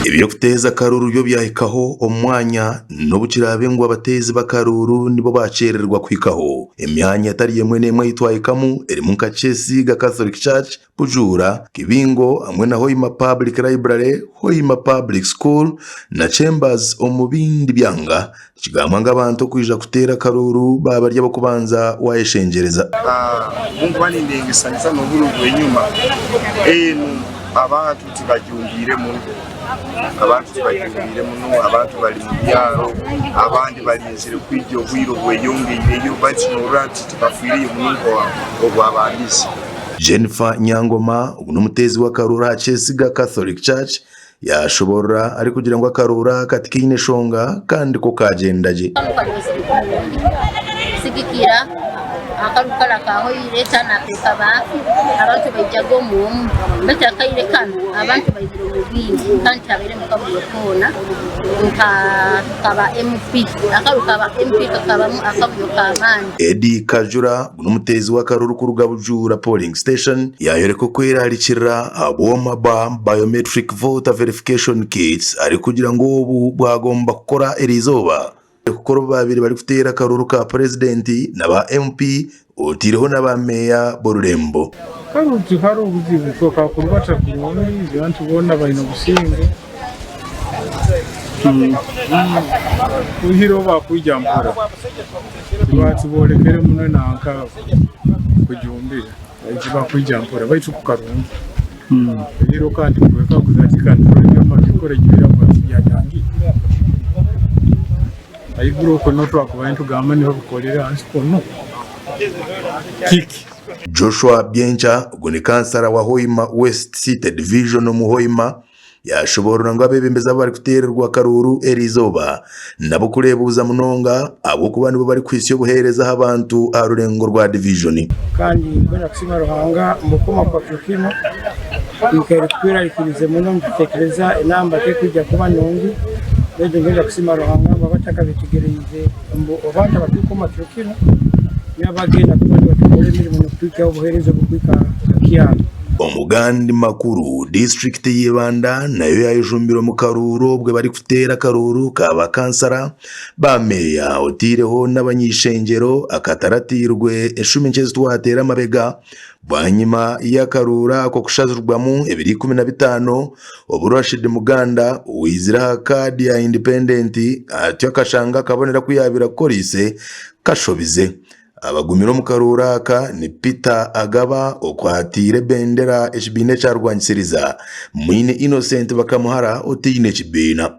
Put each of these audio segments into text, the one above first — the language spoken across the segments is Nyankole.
Eby'okuteeza akaruuru byo byahikaho omu mwanya n'obu kiraabe ngu abateezi b'akaruuru nibo baakyerererwa kuhikaho. Emyanya etari emwe n'emwe ei twahikamu erimu nka Kyesiiga Catholic Church, Bujuura, Kibingo hamwe na Hoima Public Library, Hoima Public School na Chambers omu bindi byanga. Nikigambwa ngu abantu okwija kuteera akaruuru baaba bari ab'okubanza waayeshengyereza. Ahabw'okuba nindengesanisa n'oburo bw'enyima, enu abantu tibajumbiire muno, abantu tibajumbiire muno, abantu bari mu byaro, abandi barinzire kwija obwire obweyongeireyo bati norora nti tibafiireyo muno nk'obwabandize. Jennifer Nyangoma, ogu n'omuteezi w'akaruuru aha Kyesiga Catholic Church, Yaashoboorora arikugira ngu akaruuru aka tikaine shonga kandi ko kaagyenda gye. Kusigikira akaru kara kahoire tanape kaba abantu baijaga omu omu baitu akaire kanu abantu baizire omu bwingi kandi tihabairemu kavuyo koona nka kaba MP akaru kaba MP kakabamu akavuyo k'amaani. Eddie Kajura ogu n'omuteezi w'akaruuru kuruga Bujuura Polling Station yaayoreka okwerarikirira ahabw'obwoma bwa Biometric Voter Verification Kits arikugira ngu obu bwagomba kukora eriizooba kukora obu baabaire barikuteera akaruuru ka Purezidenti na ba MP otaireho na ba meeya b'orurembo. Kare tihariho obuzibu kakurubata kurungi abantu boona baine obusinge oihireho bakwija mpora tiborekere muno nanka kujumbira tibakwija mpora baitu ku karungi oihireho kandi kwekaguza ati ka turore ebyoma bikore gye ahaiguru okwo niho twakubaire nitugamba niho bikorera ahansi kunu kiki. Joshua Byenkya, ogu ni kansara wa Hoima West City Division omu Hoima, yaashoboorora ngu abeebembezi abu barikuteererwa akaruuru eriizooba n'ab'okureebuuza munonga ahabw'okuba nibo barikuhitsya obuheereza aha bantu aha rurengo rwa divijoni. Kandi mbwenu kusiima Ruhanga ngu okukoma kwa kiro kinu twikaire tutwerarikiriize muno nitutekereza enamba tekwija kuba nungi beitu nitwenda kusiima Ruhanga ngu abatakabetegyereize ngu abantu abaturikukoma kiro kinu nibo abagenda kuba nibatukora emirimo n'okutuhikyaho obuheereza oburikuhika aha kyaro. Omu gandi makuru, disiturikiti ya Ibanda nayo yayejumbira omu karuuru obwe barikuteera akaruuru ka ba kansara, ba meeya oteireho n'abany'eishengyero akataratiirwe eshumi nkye ezitwateera amabega bwanyima y'akaruuru ako kushazirwamu ebiro 15 obu Rashid Muganda owaizire aha kaadi ya independent atyo akashanga akabonero aku yaabaire akukoriise kashobize. Abagumire omu karuuru aka ni Peter Agaba okwatiire ebendera ekibiina ekya Rwanisiriza, Mwine Innocent Bakamuhara otaine kibiina.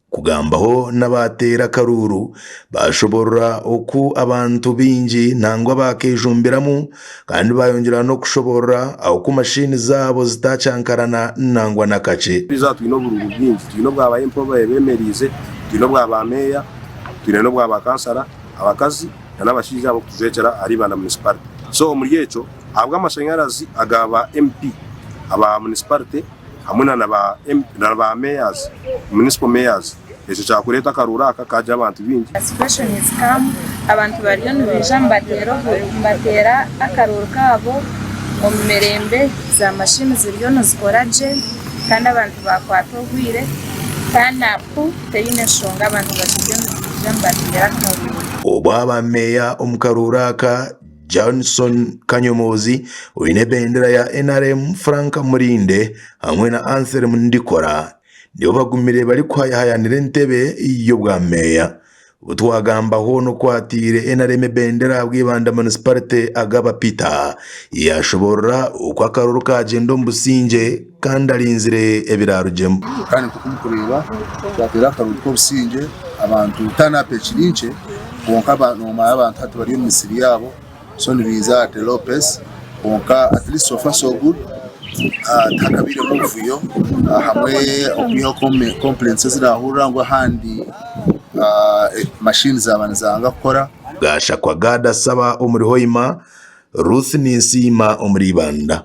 Kugambaho n'abaateera akaruuru baashoboorora oku abantu baingi nangwa baakeejumbiramu kandi baayongyera n'okushoboorora oku mashiini zaabo zitaakyankarana nangwa n'akakye. Twija twine oburuuru bwingi, twine obwa ba MP obu bemereize, twine obwa ba meeya, twine n'obwa ba kansara abakazi n'abashaija ab'okutujwekyera ahari Ibanda Municipality. So omuri ekyo ahabw'amashanyarazi aga ba MP aba municipality hamwe na ba MP na ba mayors, municipal mayors, ekyo kyakureeta akaruuru aka kagira abantu baingi. Situation is calm, abantu bariyo nibaija nibateera akaruuru kaabo omu mirembe, za mashini ziriyo nizikora gye kandi abantu baakwata obwire, turn up teine nshonga abantu bakiriyo nibaija nibateera akaruuru. Obwaba meeya omu karuuru aka, Johnson Kanyomozi oine ebendera ya NRM, Frank Murinde hamwe na Anselm Ndikora nibo bagumire barikuhayahayanira entebe y'obwa meeya. Obu twagambaho n'okwatiire NRM ebendera ahabwa Ibanda Municipality Agaba Peter yashoborora oku akaruru kagyenda omu busingye kandi arinzire ebirarugyemu. Kandi nk'oku murikureeba twateera akaruru k'obusingye abantu turn up ekiri nkye kwonka nomanya abantu hati bari omu misiri yaabo so nibaija at a low pace kwonka at least so far so good tihakabairemu obuvuyo hamwe okwihaho complaints ezi nahurira ngu ahandi machines zaaba nizanga kukora. Gashakwa Gad Asaba omuri Hoima, Ruth Ninsiima omuri Ibanda.